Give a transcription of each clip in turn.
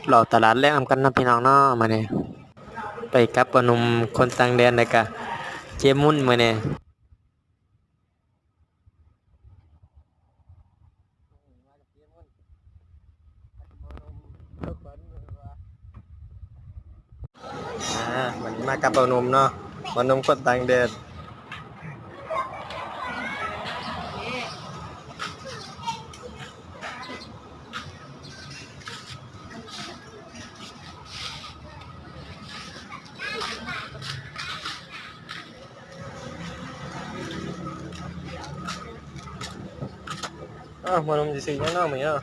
ເລາະຕະຫຼາດແລງນຳກັນເນາະພີ່ນ້ອງເນາະ ມື້ນີ້ ໄປກັບພໍ່ໜຸ່ມຄົນຕ່າງແດນ ແລ້ວກະເຈມຸນມື້ນີ້. ອ່າ ມື້ນີ້ມາກັບບ່າວໜຸ່ມເນາະ ບ່າວໜຸ່ມຄົນຕ່າງແດນ. ອ້າວ ໝໍໜຸ່ມຊິຊື້ຫຍັງເນາະມື້ນີ້ເນາະ?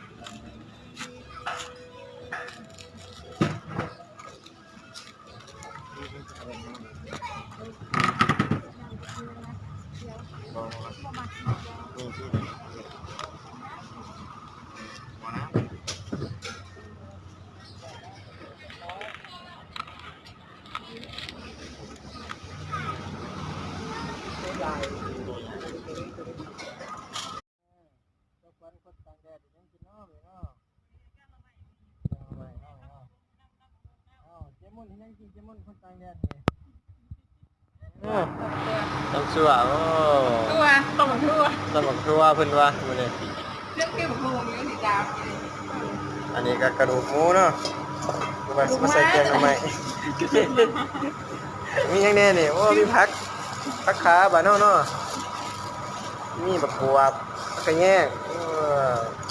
ເຈົ້າຂວັນຄົນຕ່າງແດນ ເຮັດຫຍັງກິນເນາະມື້ນີ້ເນາະ? ແກງໜໍ່ໄມ້ເນາະ ເນາະ. ເອົ້າ ເຈມຸນເຮັດຫຍັງກິນ ເຈມຸນຄົນຕ່າງແດນນີ້? ເອີ ຕຳຊົ່ວ ໂອ້ ທົ່ວ ຕົ້ມທົ່ວ ຕົ້ມໝາກຖົ່ວເພິ່ນວ່າມື້ນີ້ ເລື່ອງເປັນຫູຢູ່ນີ້ຈ້າ. ອັນນີ້ກໍກະດູກໝູເນາະ ມາ ມາໃສ່ແກງໜໍ່ໄມ້. ມີຫຍັງແດ່ນີ້? ໂອ້ ມີຜັກ ຜັກຂາບ້ານເຮົາເນາະ ມີບັກບວບ ຜັກຂະແຍງ ເອີ.